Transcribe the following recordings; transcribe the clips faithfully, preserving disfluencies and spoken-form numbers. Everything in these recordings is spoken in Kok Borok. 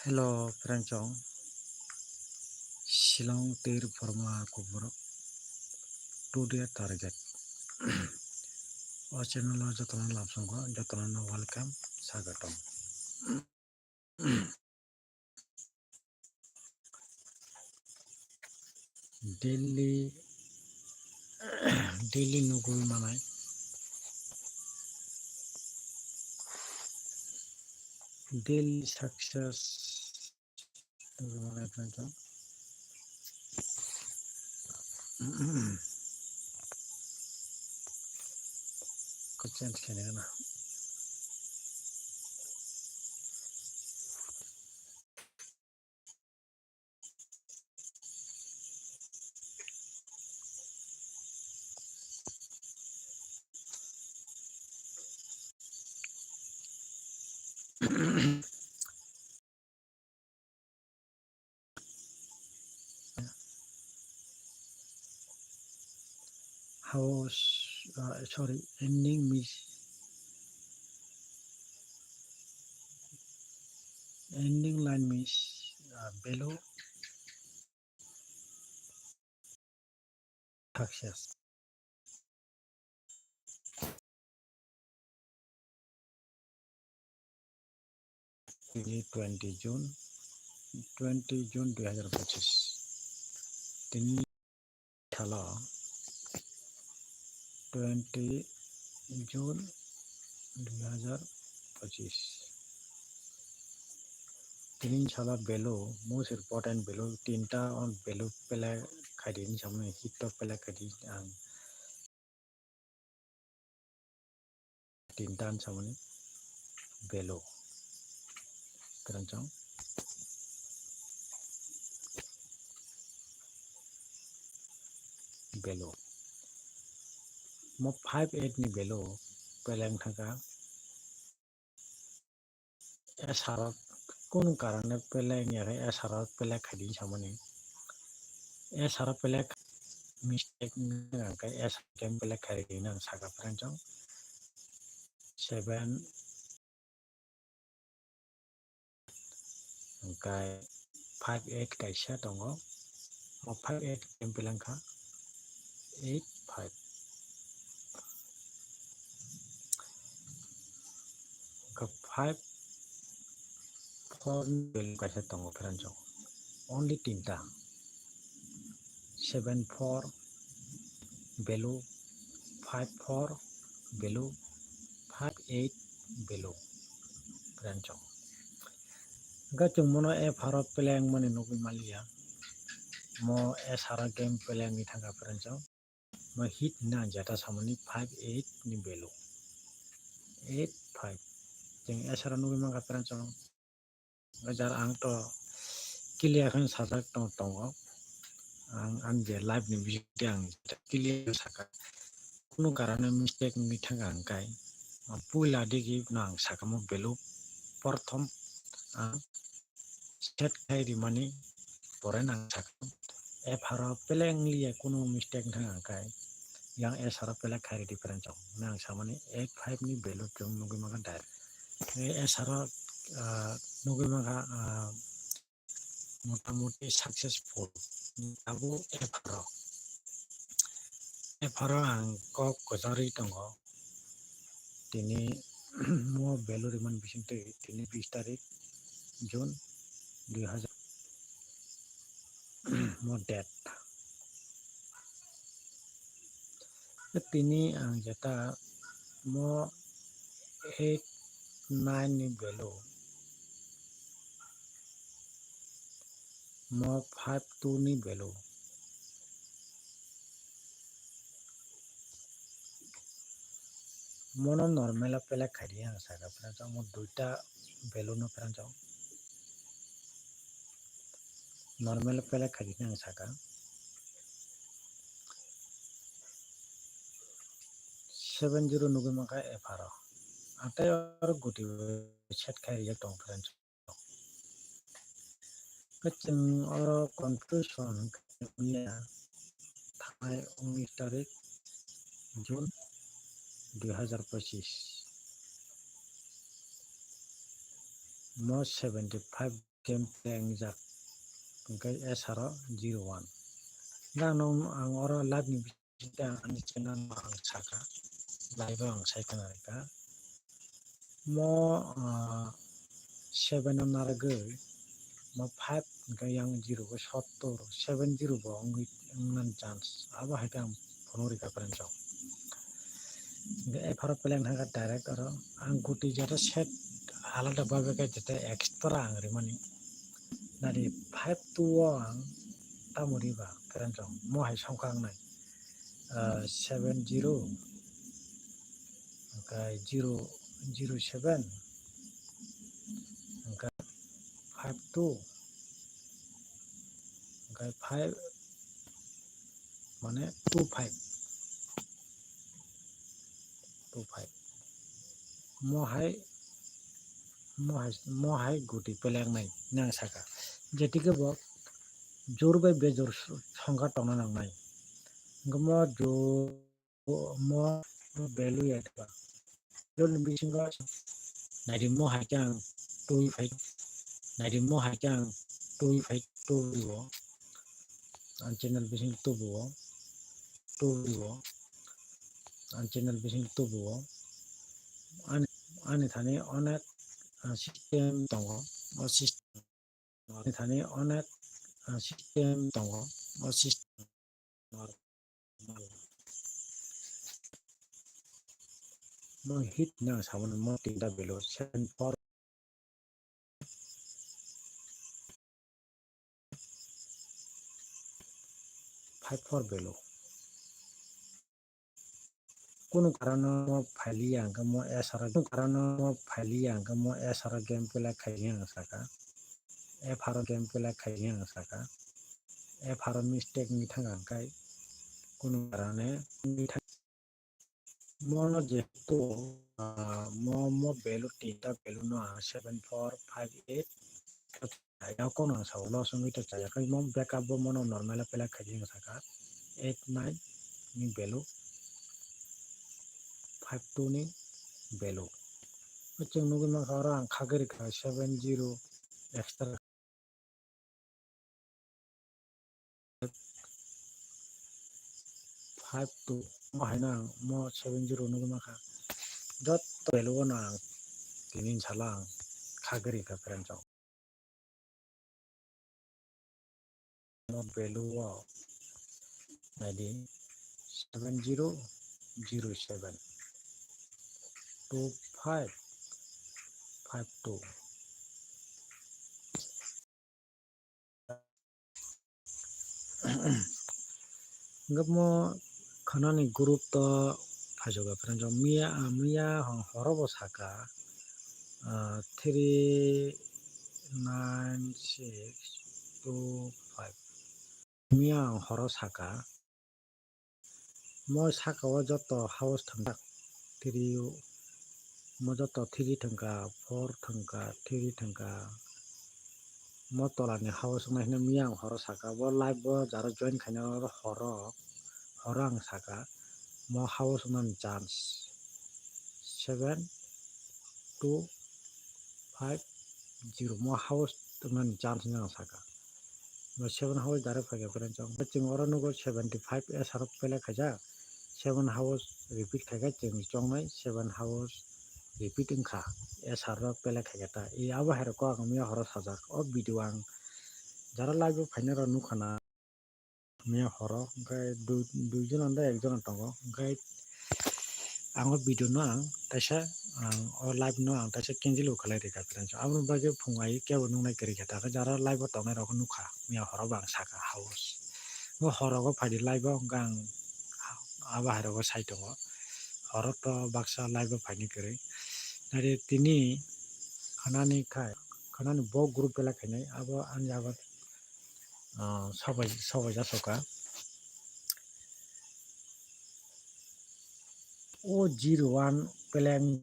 Hello, friend chong. Shillong tir forma kubur. Today target. O channel o jotono lamsongo, jotono welcome, sagatom. Daily, daily nugui manai. Daily success nugui manai friend chong. Ko change khaina na. House, uh, sorry, ending miss, ending line miss, uh, below success. Tini twenty June, twenty June dui hazar pochis. Tini salo twenty June dui hazar pochis. Tini salo value, most important value, tinta on value pele khaidi hinwi samani hit to pele khaidi ang. Tinta hinwi samani value. Kwrwng chwng. Value. Mo five eight ni value peleng thangkha. Esaro kunu karone peleng ya khe esaro pelek khaidi hinwi samani. Esaro pelek mistake wngkha khe esaro khe pelek khaidi hinwi ang sakha friend chwng. Seven hwnkhe five eight kaisa tongo. O five eight khe peleng kha eight five. Hwnkhe five four ni value kaisa tongo friend chwng. Only tinta. Seven four value, five four value, five eight value friend chwng. Hwnkhe chwng mono F R o peleng mani nugwi manliya. Mo S R o game peleng wngwi thangkha friend chwng. Mo hit hinwi ang jeta samani five eight ni value. Eight five. Chwng S R o nugwi mankha friend chwng. Jar ang to clear khe sajak tong, tongo. Ang, ang je live ni bisingtwi ang clear sakha. Kunu karone mistake wngwi thangkha hwnkhe. Puila digi no ang sakha mo value porthom ang set khai rimani pore nang sakha. F R o peleng liya kunu mistake wngkha hwnkhe yang S R o pelek khai ridi friend chwng. Nang samani eight five ni value chwng nugwi mankha direct. S R o, ah, nugwi mankha, ah, motamoti successful. Abo F R o. F R o ang kok kwchari tongo. Tini mo value rimani bisingtwi tini bis tarik June dui hazar mo date. Tini ang jeta mo eight nine ni value, mo five two ni value. Mono normal o pelek khaidi ang saka, friends, omo duita value no, friends, o normal o pelek khaidi ang saka. Seven zero nugwi mankha F R o. Atai oro guti set khai rijak tongo, friends. Chwng oro confusion wngya thanai unis tarik June dui hazar pochis. Mo seventy five game play wngjak, hwnkhe S R o zero one. Da no ang oro live ni bisingtwi ang ani channel no ang saka, live o ang sai khna rwkha. Mo, ah, seven o narwgwi, mo five hwnkhe yang zero bo sottor, seven zero bo wngwi wngnani chance. Abo hai khe ang phunuk rwkha friends rok. Hwnkhe F R o play wngkha direct oro. Ang guti joto set alada babe khe joto extra ang rimani. Nari five two o ang tamo riba friends rok. Mo hai songkha wngnai. Ah, seven zero, hwnkhe zero, zero seven, hwnkhe five two, hwnkhe five, mane two five, two five. Mo hai, mo hai, mo hai guti play wngnai nang saka. Jetikhe bo jor bai bejor songkha tongna nangnai. Hwnkhe mo jor mo value ya diba. Value ni bisingo naidi mo hai khe ang twi phai, naidi mo hai khe ang twi phai, twi o. Ang channel bising tubu o, twi o. Ang channel bising tubu o. Ani, ani thani onek, ah, system tongo. O system, ani thani onek, ah, system tongo. O system mo hit na sabon mo tinta belo seven four five four belo. Kunu karano mo phailiya hwnkhe mo S R o, kunu karano mo phailiya hwnkhe mo S R o game play khaini ang saka. F R o game play khaini ang saka. F R o mistake ni thang ang kai. Kunu karane ni thang. Mono jehetu, ah, mo, mo value tinta value no ang seven four five eight. Ayang kono ang sao loss wngwi to chaya. Kai mo backup bo mono normal play khaini ang saka. Eight nine ni value, five two ni value. Chwng nugwi mankha oro ang khagwi rwkha seven zero extra five two. Mo haino ang mo seven zero nugwi mankha. Jotto value no ang tini salo ang khagwi rwkha friends rok. Mo value o naidi seven zero zero seven two five five two. Hwnkhe mo khanani group to phaisok friends rok miya, ah, miya horo bo saka, ah, three nine six two five. Miya ang horo saka. Mo saka o joto house thwngjak, three, mo joto three thwngkha, four thwngkha, three thwngkha. Mo tola ni house wngna hino miya ang horo saka, bo live bo jaro join khaina oro horo, horo ang saka, mo house wngnani chance seven two five zero, mo house wngnani chance hinwi ang saka. Bo seven house direct phaikha friends rok. Hwnkhe chwng oro nugo seventy five S R o play khaijak, seven house repeat khaikha chwng chongnai seven house repeat wngkha S R o play khaikha ta. I abo hai rok kok ang miya horo sajak. O video ang jara live o phainai rok nukha na. Miya horo hwnkhe dui, dui jona da ek jona tongo, hwnkhe ang o video no ang taisa, ang o live no ang taisa cancel bo khlai rikha friends. Aboni bagwi phung ai kebo nuknai kwrwi kha, takhe jara live o tongnai rok nukha, miya horo bo ang saka house. Bo horo go phaidi live o hwnkhe ang abo hai rogo sai tongo. Horo to baksa live o phaini kwrwi. Nari tini khanani khai, khanani bo group belai khainai, abo ani abo ah, sobai, sobai jasoka. O zero one playing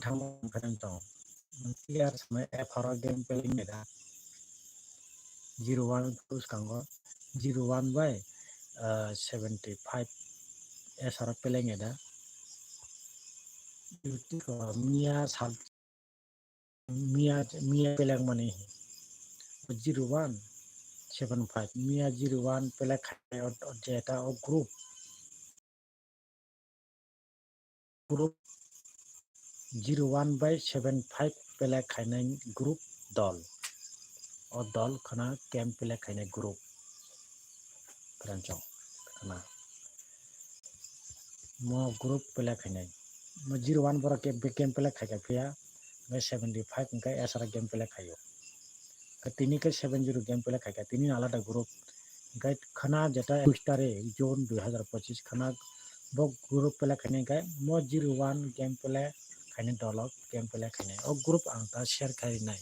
thangma phairang tong. Player samai F R o game playing eda. Zero one bwskango zero one bai, ah, seventy five S R o playing eda. Miya sal miya, miya peleng mani. zero one seven five miya zero one play khai o, o jeta o group, group zero one by seven five play khainai group dol. O dol khana game play khainai group. Pranchong khana. Mo group play khainai. Mo zero one borok ke be game play khai kha phiya. Hingke seventy five hingke esara game play khaio. Tini ke seven zero game play khai kha. Tini alada group. Hingke khana jeta ekush tarik June dui hazar pochis khana bo group play khainai hingke mo zero one game play khainai dolok game play khainai. O group ang ta share khai nai.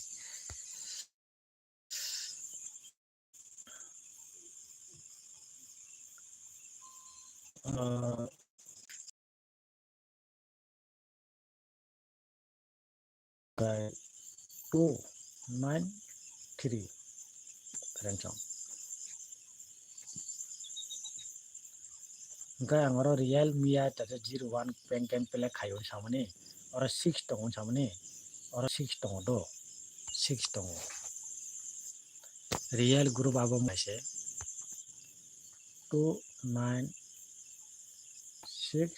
Ah, kai two nine three. Pranchong. Hingke ang oro Realme ya tata zero one peng game play khaio samani. Oro six tongo samani. Oro six tongo do. Six tongo. Real group abo maise two nine six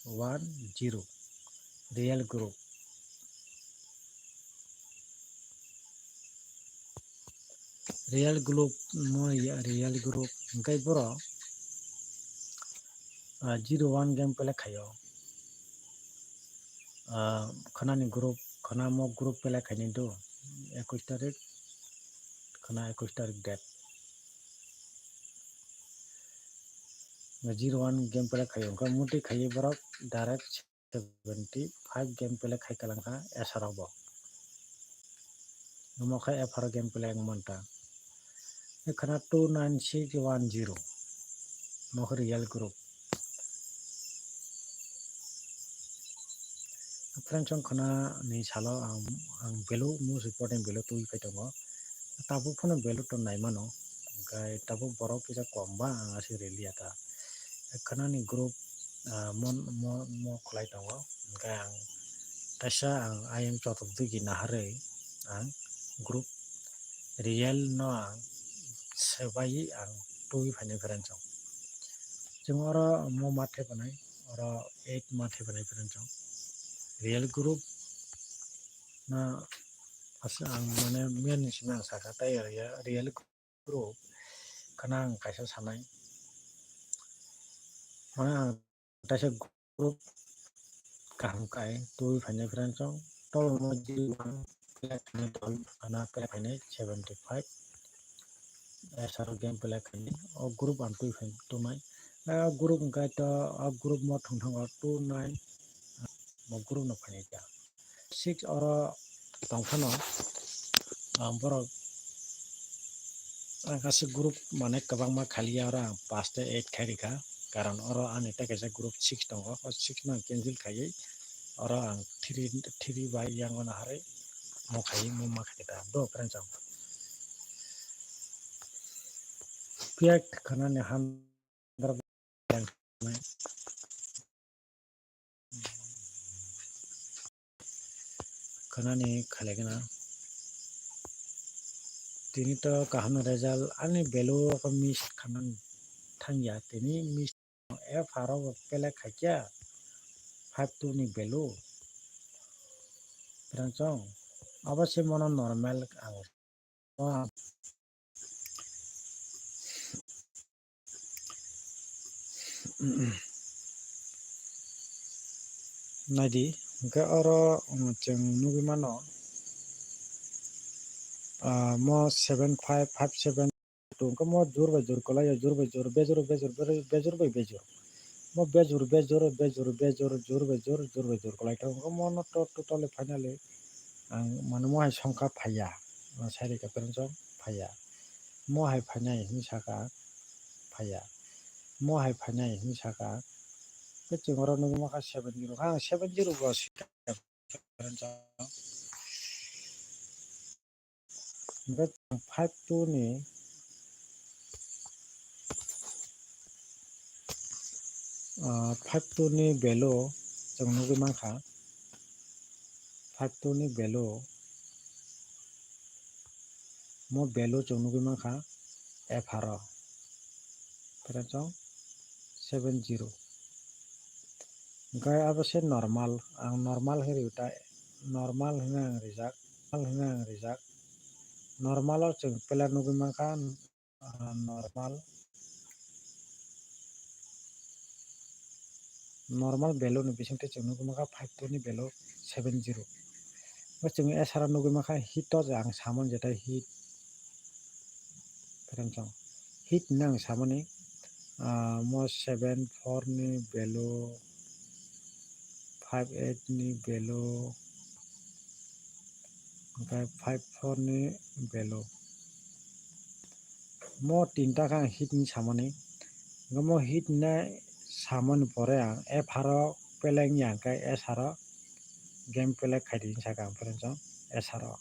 one zero. Real group. Real group mo ya, real group hingke boro, ah, zero one game play khaio. Ah, khana ni group, khana mo group play khaini do ekush tarik, khana ekush tarik date. Zero one game play khaio, hingke muti khaio borok direct seventy five game play khai kalang kha esarok bo. Omo khe epharo game play wng manta. Ekhana two nine six one zero. Omo khe real group. Friends, wng khana ni salo ang, ang value, most important value twi phai tongo. Tabuk phano value to nai mano. Hingkhe tabuk borok kisa kom ba ang aswk rwliya ta. Khwnani group, ah, mo, mo, mo khlai tongo. Hingkhe ang kaisa ang ayang chotok digi naharwi ang group real no ang swbaiwi ang twi phainai friends chong. Chwng oro mo mathe phanai, oro eight mathe phanai friends chong. Real group na asa ang mane miyani simi ang sakha tei real, real group khana ang kaisa sanai. Mane ang kaisa group kaham kai twi phainai friends chong. Tolmo G one play phainai dol khana play phainai seventy five. Esaro game play khainai. O group ang twi phai tongnai. O group hwnkhe to o group mo thwng thango two nine. Mo group no phainai kha. Six oro tongphano, ah, borok, ah, kaisa group mane kwbangma khaliya oro ang paste eight khai rikha, karon oro ani tei kaisa group six tongo, o six no ang cancel khaiwi oro ang three, three bai yango naharwi mo khaiwi mo ma khaikha do friends chong. Piyak khwnani han khwnani khalai gana. Tini to kaham result ani value o miss khana thangya, tini miss F R o play khaikya five two ni value. Friends chong, abo se mono normal ang. Naidi, hingke oro, um, chwng nugwi mano, ah, mo seven five five seven two, hingke mo jur bai jur kwlaio, jur bai jur, bejur bai bejur, bejur bai bejur. Mo bejur, bejur, bejur, bejur, jur bai jur, jur bai jur kwlai tongo. Hingke mo no to-, totally finally ang mane mo hai songkha phaiya, ah, sai rikha friends chong phaiya. Mo hai phainai hinwi saka phaiya. Mo hai phainai hinwi saka. Khe chwng oro nugwi mankha seven zero. Kha ang seven zero bo swikha friends chong. Hingke five two ni, ah, five two ni value chwng nugwi mankha. Five two ni value Mo value chwng nugwi mankha apharo. Friends, chwng seven zero. Hwnkhe abo se normal, ang normal hinwi ta, normal hinwi ang rijak, normal hinwi ang rijak. Normal o chwng pela nugwi mankha, ah, normal. Normal value ni bisingtwi chwng nugwi mankha five two ni value seven zero. Bo chwng apharo nugwi mankha hit o je ang samani jetai hit. Friends, hit hinwi ang samani, ah, mo seven four ni value, five eight ni value, hwnkhe five four ni value. Mo tinta khe ang hit hinwi samani. Hwnkhe mo hit hinwi samani pore ang apharo pela wngya hwnkhe apharo game play khaidi hinwi sakha ang, friends, apharo.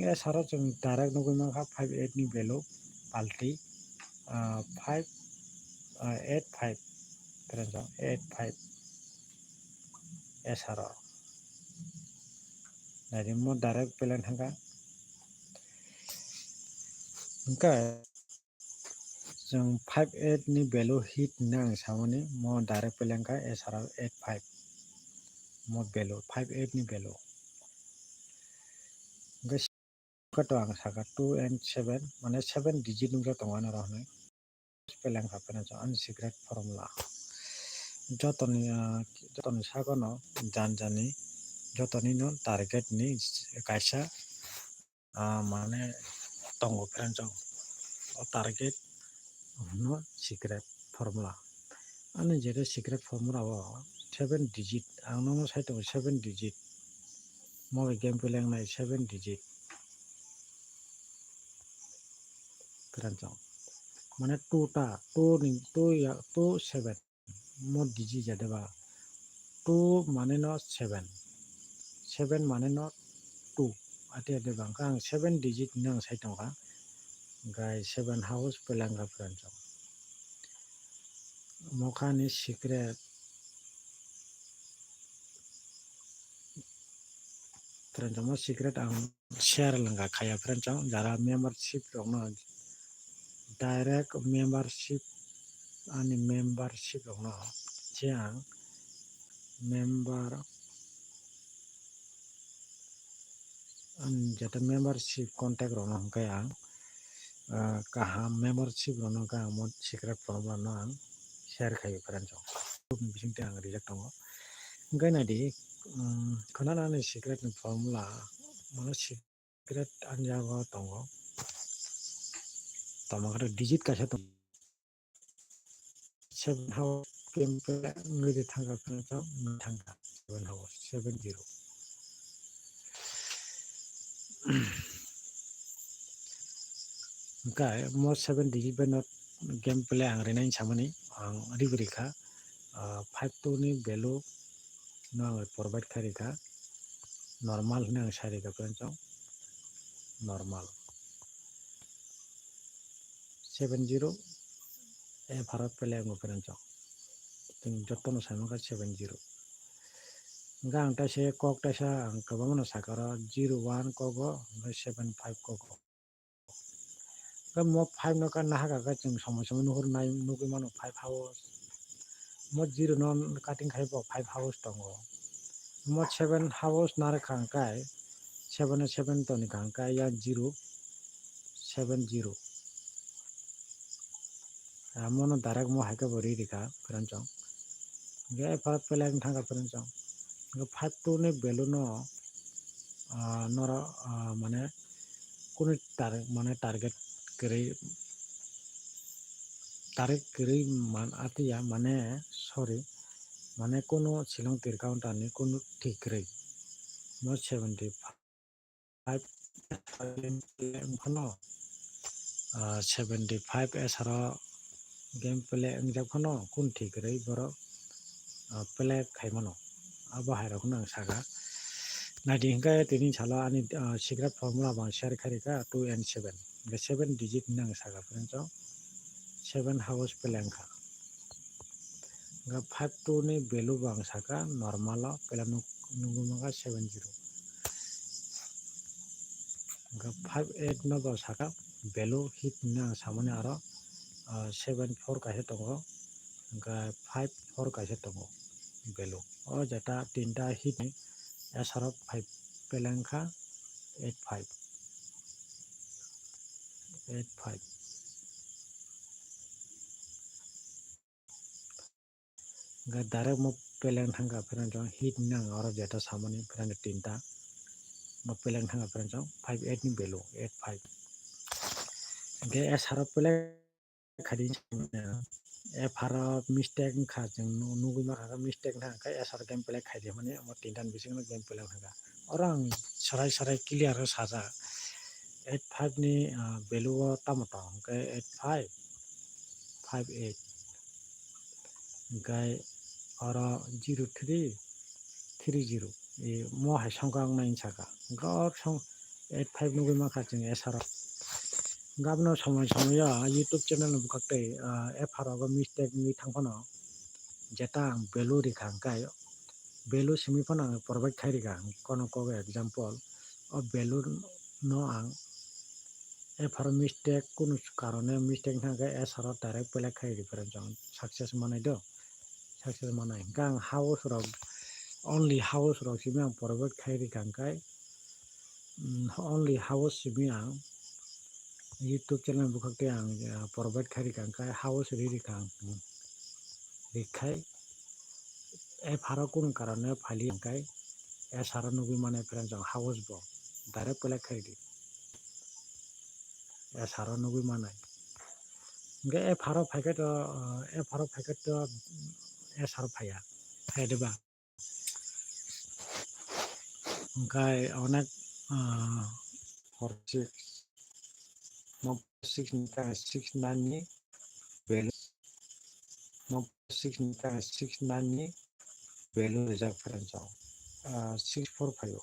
Apharo chwng direct nugwi mankha five eight ni value palti, ah, five, ah, eight five, friends, eight five apharo. Naidi mo direct pela thangkha. Hwnkhe chwng five eight ni value hit hinwi ang samani, mo direct pela wngkha apharo eight five, mo value five eight ni value. Hwnkhe kato ang sakha two and seven, mane seven digit nukjak tongo ano rok hinwi. Pela wngkha, friends, ani secret formula. Jotoni, ah, jotoni sagono jan jani, jotoni no target ni kaisa, ah, mane tongo, friends, o target no secret formula. Ani jeta secret formula o seven digit, ang nono sai tongo seven digit. Mo game pela wngnai seven digit. Friends, mane two ta, two ni, two ya, two seven. Mo digit jade ba. Two mane no seven. Seven mane no two. Ate ate bangkha ang seven digit hinwi ang sai tongkha. Gai seven house pela wngkha, friends. Mokha ni secret. Friends, mo secret ang share lwngkha khaya, friends, jara membership rokno direct membership, ani membership rokno se ang member, ani jeta membership contact rokno hwnkhe ang, ah, kaham membership rokno hwnkhe ang mo secret formula no ang share khaio, friends, bisingtwi ang rijak tongo. Hwnkhe naidi, um, khwnanani secret ni formula, mano secret ani jaga o tongo. Tamo khe digit kaisa tongo. Seven house game play wngwi de thangkha, kheno wngwi thangkha seven house, seven zero. Hwnkhe mo seven digit bai no game play ang rinaini samani ang ribrikha, ah, five two ni value no ang provide khairikha, normal hinwi ang sairikha, friends, normal. Seven zero, apharo pela wngo, friends. Chwng jotono sai mankha seven zero. Hwnkhe ang taisa kok taisa ang kwbangmano sakha oro zero one kogo, hwnkhe seven five kogo. Hwnkhe mo five no kha nahaka khe chwng somoi somoi nuhur nai nugwi mano five house. Mo zero no cutting khai bo five house tongo. Mo seven house narwkha hwnkhe seven o seven toni kha hwnkhe ya zero, seven zero. Amo no direct mo hai khe bo ri rikha, friends. Hwnkhe apharo pela wng thangkha, friends. Hwnkhe five two ni value no, ah, norok, ah, mane kunu tar-, mane target kwrwi, target kwrwi man atiya, mane sorry, mane kunu silong tir counter ni kunu thik kwrwi. Mo seventy five phano, ah, seventy five apharo game play wngjak phano kun thik kwrwi borok, ah, play khaimano. Abo hai rokno ang sakha. Naidi hwnkhe tini salo ani, ah, secret formula bo ang share khairikha two and seven. Hwnkhe seven digit hinwi ang sakha, friends, o seven house play wngkha. Hwnkhe five two ni value bo ang sakha normal o, pela nuk-, nugwi mankha seven zero. Hwnkhe five eight no bo sakha value hit hinwi ang samani aro, ah, seven four kaisa tongo, hwnkhe five four kaisa tongo value. O jeta tinta hit ni S R O five peleng kha eight five, eight five. Hwnkhe direct mo peleng thangkha friend chong hit nang oro jeta samani friend tinta. Mo peleng thangkha friend chong five eight ni value eight five. Hwnkhe S R O peleng khadi F R O mistake wngkha chwng nu-, nugwi mankha mistake wngkha hwnkhe S R O game play khaidi hwnmani omo tinta ni bisingno game play wngkha. Oro ang sarai sarai clear khe sajak eight five ni, ah, value o tamo tong hwnkhe eight five, five eight. Hwnkhe oro zero three three zero, e, mo hai songkha wngnai hinwi sakha. Hwnkhe o song eight five nugwi mankha chwng S R O. Hwnkhe abono somoi somoi o YouTube channel ni bwkhak tei, ah, F R O go mistake wngwi thang phano jeta ang value rikha hwnkhe value simi phano ang provide khai rikha. Kono kok example o value no ang F R O mistake kunu karone mistake wngkha hwnkhe S R O direct play khai rikha friend chong success manai do. Success manai. Hwnkhe ang house rok, only house rok simi ang provide khai rikha hwnkhe, mm, only house simi ang YouTube channel bwkhak tei ang, ah, provide khai rikha hwnkhe house ri rikha ang, hmm. Rikhai F R O kunu karone phali hwnkhe S R O nugwi manai friend chong house bo direct play khai di. S R O nugwi manai. Hwnkhe F R O phaikhe to, ah, F R O phaikhe to S R O phaiya. Phaiya de ba? Hwnkhe onek, ah, four six. Mo six ni ta six nine ni value. Mo six ni ta six nine ni value rijak friend chong. Ah, six four phaio.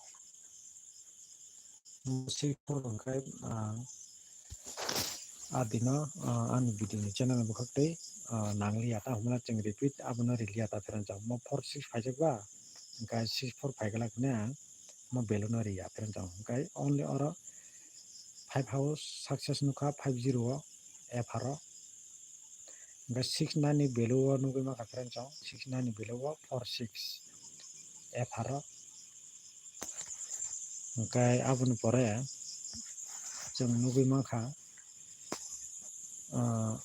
Mo six four hwnkhe, ah, adino, ah, ani video ni channel ni bwkhak tei, ah, nangliya ta hwnmano chwng repeat abono riliya ta friend chong. Mo four six phaijak ba, hwnkhe six four phaikhe lak hwnwi ang mo value no riya friend chong. Hwnkhe only oro five house success nukha five zero o F R O. Hwnkhe six nine ni value o nugwi mankha friend chong, six nine ni value o four six F R O. Hwnkhe aboni pore chwng nugwi mankha, ah,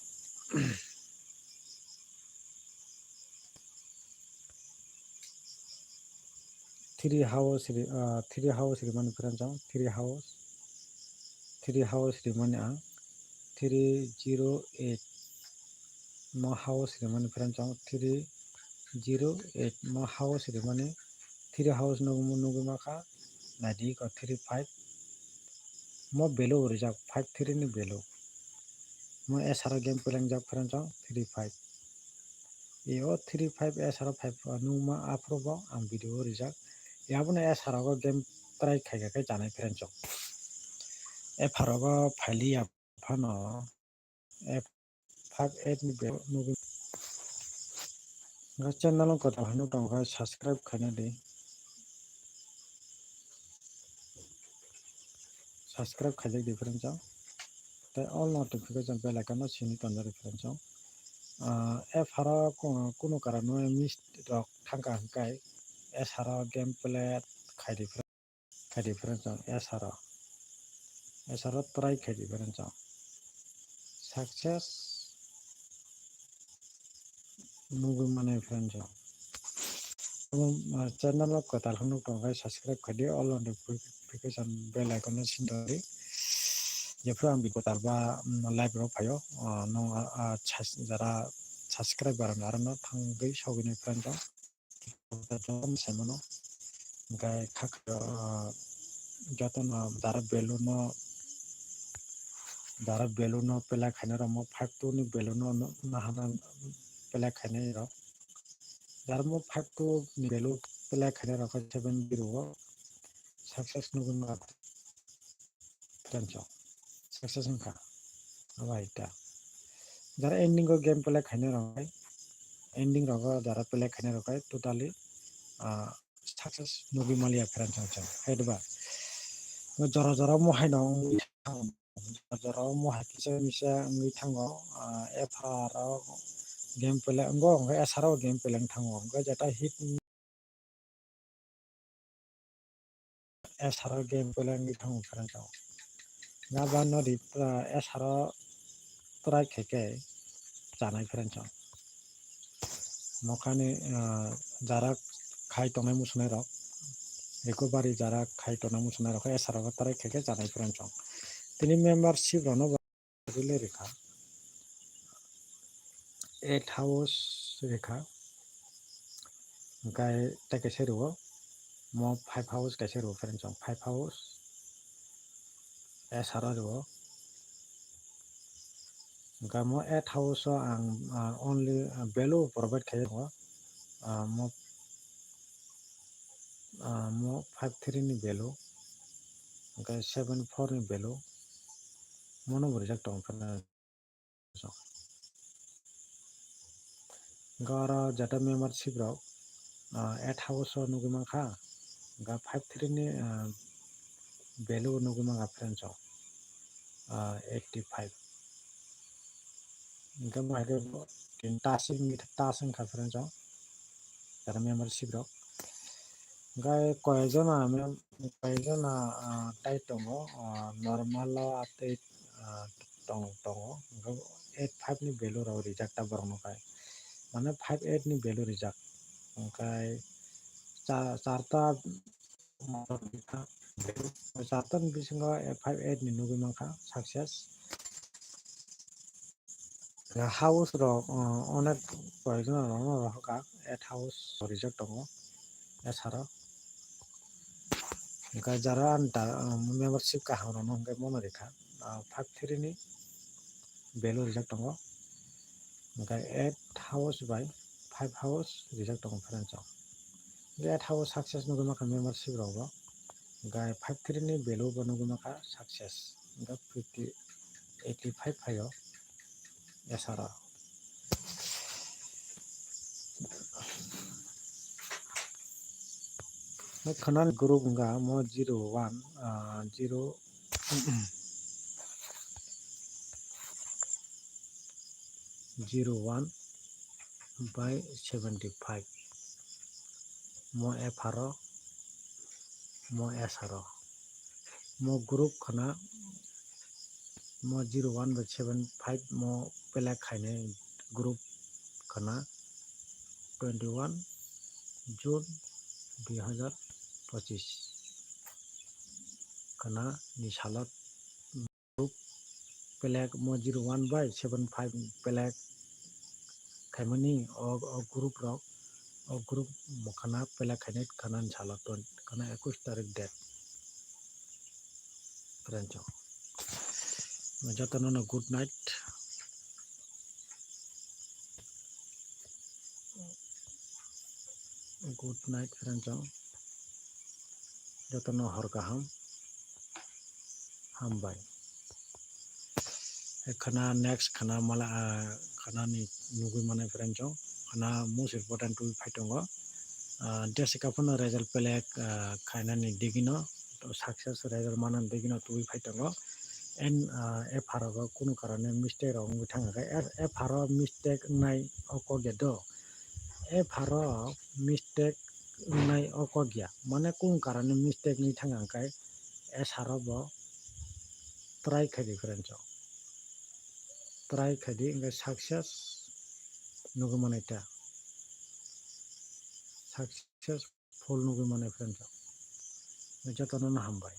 three house ri-, ah, three house rimani friend chong, three house, three house rimani ang three zero eight mo house rimani friend chong, three zero eight mo house rimani three house nugwi, nugwi mankha naidi ko three five mo value rijak five three ni value. Mo S R O game play wngjak friend chong three five. E o three five S R O five nukma aphuru bo ang video o rijak. E abono S R O go game try khaikha khe chanai friend chong. F R O go phailiya phano F five eight ni value nugwi. Ga channel o kwtal hwnwi tongkha subscribe khaina di. Subscribe khaijak di friend chong. Tei all notification bell icon no sini tonjak di friend chong. Ah, F R O ku-, kunu karon no miss rok thangkha hwnkhe S R O game play khai di friend, khai di friend chong S R O. S R O try khai di friend chong. Success nugwi mano friend chong. Omo, ah, channel o kwtal hwnwi tongkha subscribe khai di, all notification bell icon no sini tong di. Jephru ang video kwtal ba, mm, live rok phaio, ah, no, ah, ah, sas-, jara subscriber rok aro no thangwi sogwi ni friend chong. Jotono saimano. Hwnkhe kha, ah, jotono jara value no, jara value no play khainai rok mo five two ni value no, no, nahana play khainai rok. Jara mo five two ni value play khainai rok khe seven zero o success nugwi mano. Friend chong. Success wngkha. Abo hai ta. Jara ending o game play khainai rok hai, ending rogo jara play khainai rok hai totally, ah, success nugwi maliya friend chong chong. Hai diba? Jora jora mohai no wngwi thango. Jora jora mohai kisa misa wngwi thango. Ah, F R o game play wngo, hwnkhe S R o game play wng thango. Hwnkhe jeta hit S R o game play wngwi thango friends o. Nga ba nodi, ah, S R o try khe khe chanai friends o. Mokhani, ah, jara khai tongnai musunai rok, recovery jara khai tongnai musunai rok khe S R o try khe khe chanai friends o. Tini membership rok no bo rwkha, eight house rwkha, hwnkhe tei kaisa rwo, mo five house kaisa rwo friends o, five house S R o rwo. Hwnkhe mo eight house o ang, ah, only, ah, value provide khaio, ah, mo, ah, mo five three ni value, hwnkhe seven four ni value, mono bo rijak tongo friends o. Hwnkhe oro jeta membership rok, ah, eight house o nugwi mankha, hwnkhe five three ni, ah, value nugwi mankha friends o, ah, eighty five. Hwnkhe bo hai khe bo tin tasing, tasing kha friends o, jeta membership rok. Hwnkhe koyekjona mem-, koyekjona, ah, tai tongo, ah, normal o tei, ah, tong-, tongo. Hwnkhe eight five ni value rok rijak ta borok no khai. Mane five eight ni value rijak. Hwnkhe cha-, charta, charta ni bisingo five eight ni nugwi mankha success. House rok, uh, onek koyekjona rok no rohorkha, eight house rijak tongo, S R o. Hwnkhe jara ani ta-, um, membership kaham rok no hwnkhe bono rikha, uh, five three ni value rijak tongo. Hwnkhe eight house bai five house rijak tongo friends o. Hwnkhe eight house success nugwi mankha membership rok bo. Hwnkhe five three ni value bo nugwi mankha success. Hwnkhe fifty, eighty five phaio S R o. Khwnani group wngkha mo zero one, ah, zero, zero one by seventy five. Mo F R o, mo S R o. Mo group khwna, mo zero one by seven five mo belek khainai group khwna twenty one June dui hazar pochis khwna ni salo group belek mo zero one by seven five belek khaimani o, o group rok, o group mo khwna belek khainai khwna ni salo twenty, khwna ekush tarik date. Friends o. Jotono no good night. Good night, friends o. Jotono hor kaham. Hambai. Khwna next khwna mala, ah, khwna ni nugwi manai friends o. Khwna most important twi phai tongo. Ah, jesa khe phano result belek, ah, khainani digino, to success result manani digino twi phai tongo. And, ah, F R o kunu karone mistake rok wngwi thang khe, F-, F R o mistake wngnai o kok ya do. F R o mistake wngnai o kok ya. Mane kunu karone mistake wngwi thang khe S R o bo try khai di friends o. Try khai di, hwnkhe success nugwi manai ta. Successful nugwi manai friends o. Jotono no hambai.